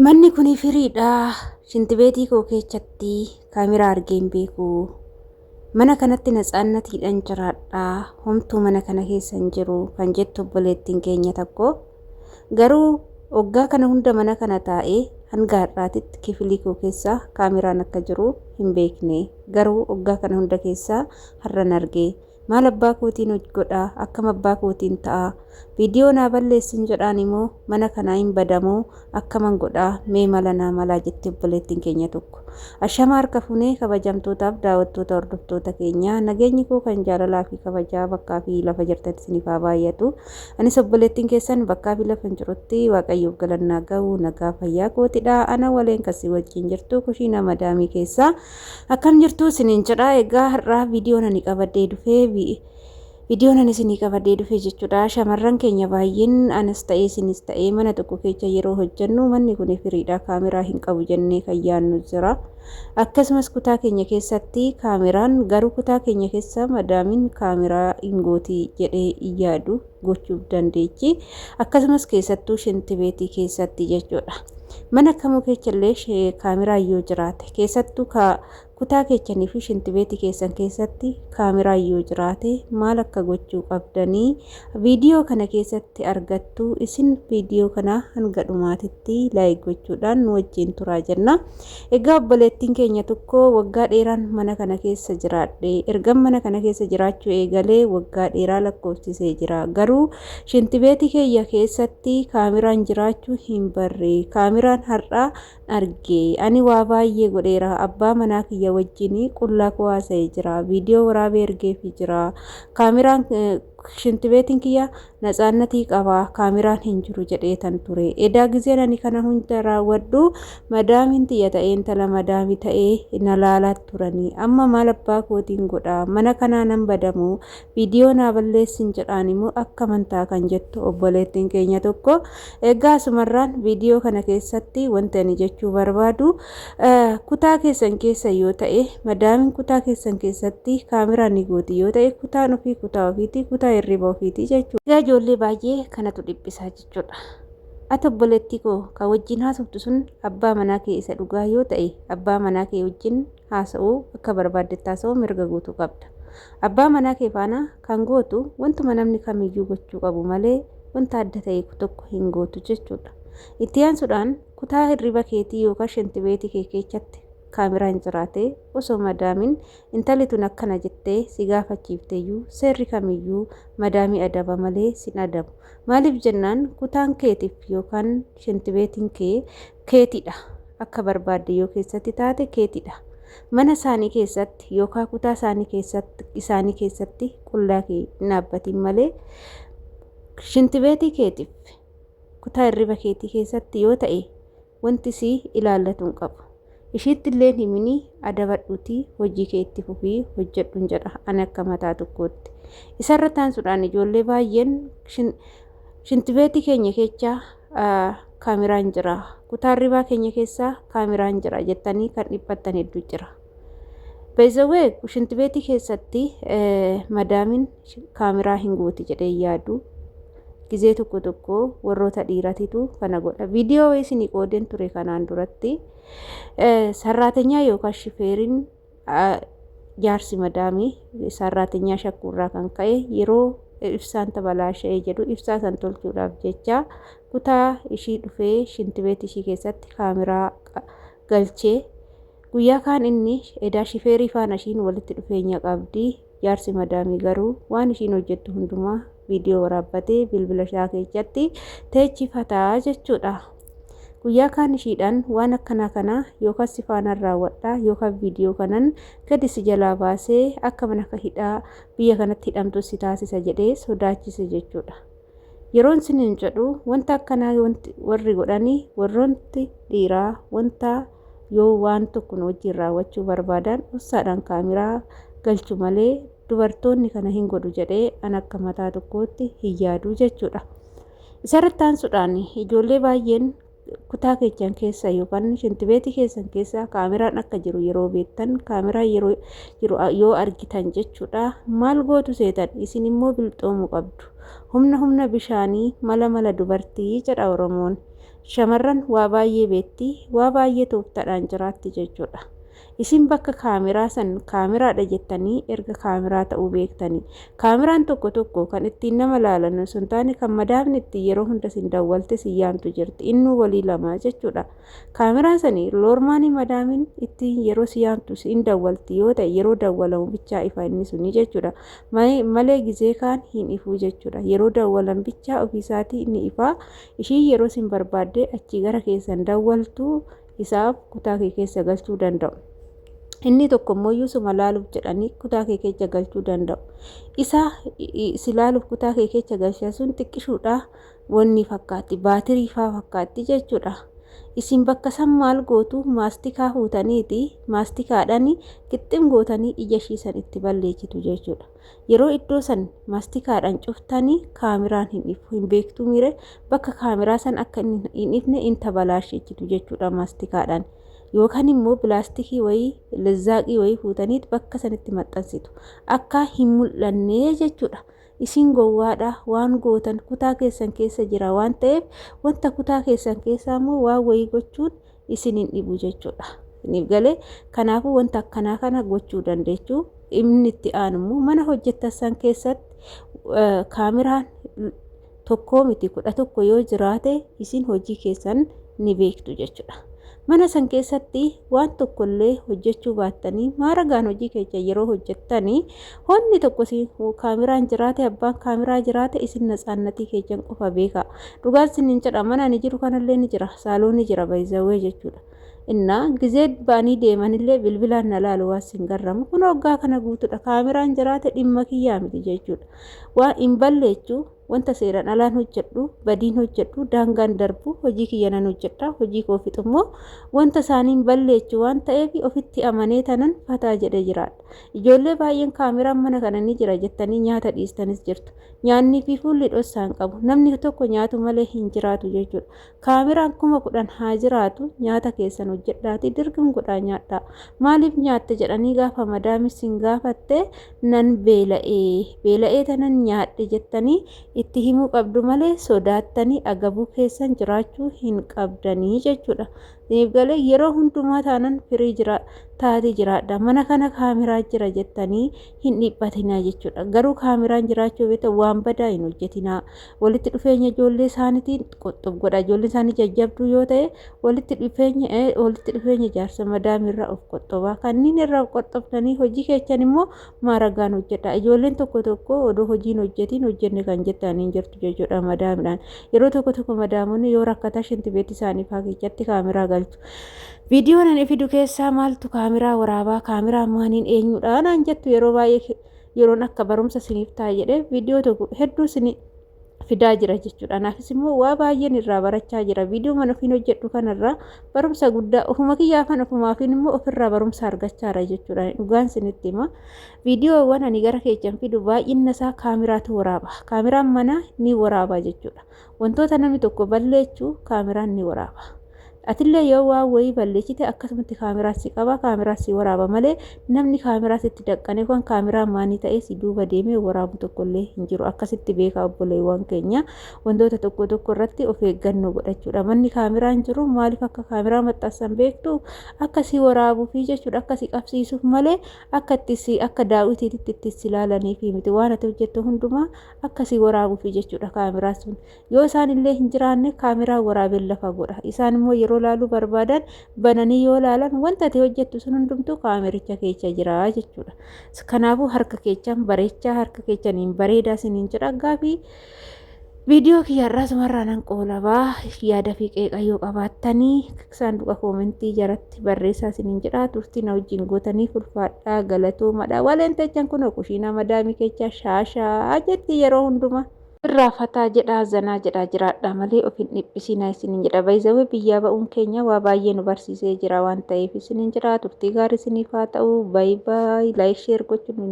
Manni kuni firiidha. Shintibeetii koo keechatti kaameraa argee hin beeku. Mana kanatti natsaannatiidhaan jiraadha. Homtuu mana kana keessa hin jiru kan jettu obboleettiin keenya tokko. Garuu waggaa kana hunda mana kana taa'ee hanga har'aatitti kifilii koo keessa kaameraan akka jiru hin beekne. Garuu waggaa kana hunda keessa har'an arge. Maal abbaa kootiin hoj godha? Akkam abbaa kootiin ta'a? Viidiyoo naa balleessin jedhaan imoo mana kanaa hin badamoo akkaman godha mee mala naa malaa jetti obboleettiin keenya tokko. Ashamaa harka funee kabajamtootaaf daawwattoota hordoftoota keenya nageenyi koo kan jaalalaa fi kabajaa bakkaa fi lafa jirtanitti isiniif haa baay'atu. Anis obboleettiin keessan bakkaa fi lafa hin jirutti Waaqayyoof galannaa ga'u nagaa fayyaa kootidha. Ana waleen kan si wajjin jirtu kushiina madaamii keessaa Akkam jirtuu isiniin jedha. Egaa har'aa viidiyoon ani qabadhee dhufee viidiyoon ani isinii qabadhee dhufe jechuudha. Shamarran keenya baay'een anas ta'ee isinis ta'ee mana tokko keessa yeroo hojjennu manni kun firiidha kaameraa hin qabu jennee kan yaadnu jira. Akkasumas kutaa keenya keessatti kaameraan garuu kutaa keenya keessa madaamiin kaameraa hin gooti jedhee hin yaadu gochuuf dandeechi. Akkasumas keessattuu shintibeetii keessatti jechuudha. Mana kamuu keechallee kaameraan yoo jiraate keessattuu kutaa keechanii fi shintibeetii keessan keessatti kaameraan yoo jiraate maal akka gochuu qabdanii viidiyoo kana keessatti argattu. Isin viidiyoo kana hanga dhumaatitti laayik gochuudhaan nu wajjin turaa jenna. Egaa obboleettiin keenya tokko waggaa dheeraan mana kana keessa jiraadhe. Ergan mana kana keessa jiraachuu eegalee waggaa dheeraa lakkoofsisee jira. Garuu shintibeetii keeyya keessatti kaameraan jiraachuu hin barre. Kaameraan har'a arge. Ani waa baay'ee godheera. Abbaa manaa kiyya wajjin qullaa koo haasa'ee jira. Viidiyoo waraabee ergeefii jira. Kaameraan shintibeetiin kiyya natsaannatii qaba. Kaameraan hin jiru jedheetan ture. Edaa gizeen ani kana hunda raawwadhu madaamiin tiyya ta'ee intala madaamii ta'ee na laalaa turanii. Amma maal abbaa kootiin godha? Mana kanaa nan badamoo? Viidiyoo naa balleessin jedhaan immoo akkaman ta'a kan jettu obboleettiin keenya tokko. Egaa asumarraan viidiyoo kana keessatti wanti ani jechuu barbaadu kutaa keessan keessa yoo ta'e madaamiin kutaa keessan keessatti kaameraa ni gooti yoo ta'e kutaan ofii kutaa ofiiti kutaa hirriba ofiiti jechuudha. Egaa ijoollee baay'ee kanatu dhiphisaa jechuudha. Ati obboleettii koo kan wajjin haasoftu sun abbaa manaa kee isa dhugaa yoo ta'e abbaa manaa kee wajjin haasa'uu akka barbaaddetti haasa'uu mirga guutuu qabda. Abbaa manaa kee faana kan gootu wantuma namni kamiyyuu gochuu qabu malee wanta adda ta'e tokko hin gootu jechuudha. Itti aansuudhaan kutaa hirriba keetii yookaan shintibeetii kee keechatti kaameraan jiraate osoo madaamin intalli tun akkana jettee si gaafachiifteyyuu seerri kamiyyuu madaamii adaba malee sin adabu. Maaliif jennaan kutaan keetiif yookaan shintibeetiin kee keetidha. Akka barbaadde yoo keessatti taate keetidha. Mana isaanii keessatti yookaan kutaa isaanii keessatti isaanii keessatti qullaa kee hin dhaabbatin malee shintibeetii keetiif kutaa hirriba keetii keessatti yoo ta'e wanti si ilaallatu hin qabu. Ishiitti illee himinii adabadhuutii hojii kee itti fufii hojjedhuun jedha ani akka mataa tokkootti. Isarra taansuudhaan ijoollee baay'een shintibeetii keenya keessa kaameraan jira. Kutaa hirribaa keenya keessa kaameraan jira jettanii kan dhiphattan hedduu jira. Beezawee shintibeetii keessatti madaamin kaameraa hin gooti jedhee yaadu. Gizee tokko tokko warroota dhiiratitu kana godha. Viidiyoo isinii qoodeen ture kanaan duratti sarraatenyaa yookaan shifeeriin jaarsi madaamii sarraatenyaa shakkuurraa kan ka'e yeroo ibsaan tabalaasha'ee jedhu ibsaa san tolchuudhaaf jecha kutaa ishii dhufee shintibeetii ishii keessatti kaameraa galchee guyyaa kaan inni edaa shifeerii faana ishiin walitti dhufeenya qabdi. Jaarsi madaamii garuu waan ishiin hojjettu hundumaa viidiyoo waraabbatee bilbila isaa keessatti teechifataa jechuudha. Guyyaa kaan ishiidhaan waan akkanaa kana yookaan si faanaan raawwadha yookaan viidiyoo kanan gadi si jalaa baasee akka mana hidhaa biyya kanatti hidhamtu si taasisa jedhee sodaachise jechuudha. Yeroon sinin jedhu wanta akkanaa wanti warri godhani warroonti dhiiraa wanta yoo waan tokko nu wajjin raawwachuu barbaadan dhossaadhaan kaameraa galchu malee dubartoonni kana hin godhu jedhee an akka mataa tokkootti hin yaadu jechuudha. Isarratti aansuudhaan ijoollee baay'een kutaa keessan keessa yookaan shintibeetii keessan keessa kaameraan akka jiru yeroo beektan kaameraan yeroo jiru yoo argitan jechuudha maal gootu seetan isin immoo bilxoomuu qabdu. Humna humna bishaanii mala mala dubartii jedha Oromoon. Shamarran waa baay'ee beetti, waa baay'ee tooftaadhaan jiraatti jechuudha. Isin bakka kaameraa san kaameraadha jettanii erga kaameraa ta'uu beektanii. Kaameraan tokko tokko kan ittiin nama laalan osoo hin taane kan madaamni ittiin yeroo hunda sin dawwalte sin yaamtu jirti. Innuu walii lama jechuudha. Kaameraan sani loormaanii madaamin ittiin yeroo si yaamtu sin dawwalti yoo ta'e yeroo dawwalamu bichaa ifa inni suni jechuudha. Malee gizee kaan hin ifuu jechuudha. Yeroo dawwalan bichaa ofiisaatii ni ifaa. Ishiin yeroo sin barbaaddee achii gara keessan dawwaltu isaaf kutaa kee keessa galchuu danda'u. Inni tokko immoo suma laaluuf jedhanii kutaa kee keessa galchuu danda'u. Isa si laaluuf kutaa kee keessa galchan sun xiqqishuudha wanni fakkaatti baatirii faa fakkaatti jechuudha. Isin bakka san maal gootu maastikaa fuutaniiti maastikaadhaan qixxim gootanii ija ishii san itti balleessitu jechuudha. Yeroo iddoo san maastikaadhaan cuftanii kaameraan hin ifu hin beektuu miire bakka kaameraa san akka hin ifne in tabalaashechitu jechuudha maastikaadhaan. Yookaan immoo pilaastikii wayii lizzaaqii wayii fuutaniit bakka sanitti maxxansitu akka hin mul'anne jechuudha. Isin gowwaadha waan gootan kutaa keessan keessa jira waan ta'eef wanta kutaa keessan keessaa immoo waan wayii gochuun isin hin dhibu jechuudha. Isiniif galee kanaafuu wanta akkanaa kana gochuu dandeechuu. Inni itti aanu immoo mana hojjettan san keessatti kaameraan tokkoo miti 11 yoo jiraate isin hojii keessan ni beektu jechuudha. Mana san keessatti waan tokkollee hojjechuu baattanii maaragaan hojii keessa yeroo hojjettanii honni tokko kaameraan jiraate abbaan kaameraa jiraate isin natsaannatii keessan qofa beeka. Dhugaan isiniin jedha mana ani jiru kanallee ni jira saaloonni jira baay'izawwee jechuudha. Innaa gizee ba'anii deemanillee bilbilaan na laalu waan sin garramu kun hoggaa kana guutuudha kaameraan jiraate dhimma kiyyaa miti jechuudha. Waan hin balleechu wanta seeraan alaan hojjedhu badiin hojjedhu daangaan darbu hojii kiyya nan hojjedha hojii koo fixu immoo wanta isaaniin balleechu waan ta'eef ofitti amanee tanan fataa jedhee jiraadha. Ijoollee baay'een kaameraan mana kana ni jira jettanii nyaata dhiistanis jirtu. Nyaannii fi fuulli dhossaa hin qabu. Namni tokko nyaatu malee hin jiraatu jechuudha. Kaameraan 10,000 haa jiraatu nyaata keessan hojjedhaatii dirqim godhaa nyaadhaa. Maaliif nyaatte jedhanii gaafa madaami sin gaafatte nan beela'ee beela'ee tanan nyaadhe jettanii itti himuu qabdu malee sodaattanii agabuu keessan jiraachuu hin qabdanii jechuudha. Isiniif galee yeroo hundumaa taanan firii jira taatee jiraadha. Mana kana kaameraa jira jettanii hin dhiphatinaa jechuudha. Garuu kaameraan jiraachuu beekta waan badaa hin hojjetinaa. Walitti dhufeenya ijoollee isaaniitiin qoxxob godha. Ijoolleen isaanii jajjabduu yoo ta'e walitti dhufeenya walitti dhufeenya jaarsa madaamirraa of qoxxobaa. Kanneen irraa of qoxxobtanii hojii keessan immoo maaragaan hojjedha. Ijoolleen tokko tokko odoo hojiin hojjetiin hojjenne kan jettanii hin jirtu jechuudha madaamidhaan. Yeroo tokko tokko madaamonni yoo rakkataa shintibeetii isaanii faa keessatti kaameraa galchu. Viidiyoon ani fidu keessaa maaltu kaameraa waraabaa kaameraa maaniin eenyudha naan jettu yeroo baay'ee yeroon akka barumsa siniif ta'a jedhee viidiyoo tokko hedduu sini fidaa jira jechuudha. Anaafis immoo waa baay'een irraa barachaa jira. Viidiyoo mana ofiin hojjedhu kanarraa barumsa guddaa ofuma kiyyaafan ofumaafin immoo ofirraa barumsa argachaa jira jechuudha. Dhugaan sinitti hima. Viidiyoowwan ani gara keessan fidu baay'inna isaa kaameraatu waraaba. Kaameraan manaa ni waraaba jechuudha. Wantoota namni tokko balleechu kaameraan ni waraaba. Atillee yoo waan wayii balleessite akkasumatti kaameraa si qaba kaameraa si waraaba malee namni kaameraa sitti daqqane kan kaameraa maanii ta'ee si duuba deemee waraabu tokkollee hin jiru. Akkasitti beekaa obboleewwan keenya wantoota tokko tokko irratti of eeggannoo godhachuudha. Manni kaameraan jiru maaliif akka kaameraa maxxansan beektu akka si waraabuufi jechuudha akka si qabsiisuuf malee akka itti si akka daawwitiitti itti si ilaalaniifi miti waan ati hojjettu hundumaa akka si waraabuufi jechuudha kaameraa sun. Yoo isaan illee hin jiraanne kaameraa waraabeen lafa godha. Isaan immoo yeroo laaluu barbaadan bananii yoo laalan wanta ati hojjettu sun hundumtuu kaamericha keessa jira jechuudha. Kanaafuu harka keechan bareechaa harka keechaniin bareedaa isiniin jedha gaafii viidiyoo kiyya irraa sumarraa nan qoolabaa yaada fi qeeqa yoo qabaattanii saanduqa koomentii jalatti barreessaa isiniin jedha turtii na wajjin gootanii ulfaadhaa galatoomadha. Waleen teechan kunoo kushiinaa madaamii keechaa shaashaa jetti yeroo hundumaa. Irraa fataa jedhaa zanaa jedhaa jiraadhaa malee of hin dhiphisinaa isiniin jedha. Bayzawee biyyaa ba'uun keenya waa baay'ee nu barsiisee jira waan ta'eef isiniin jedha. Turtii gaarii isiniif haa ta'u. Baay baay. Like share gochuun.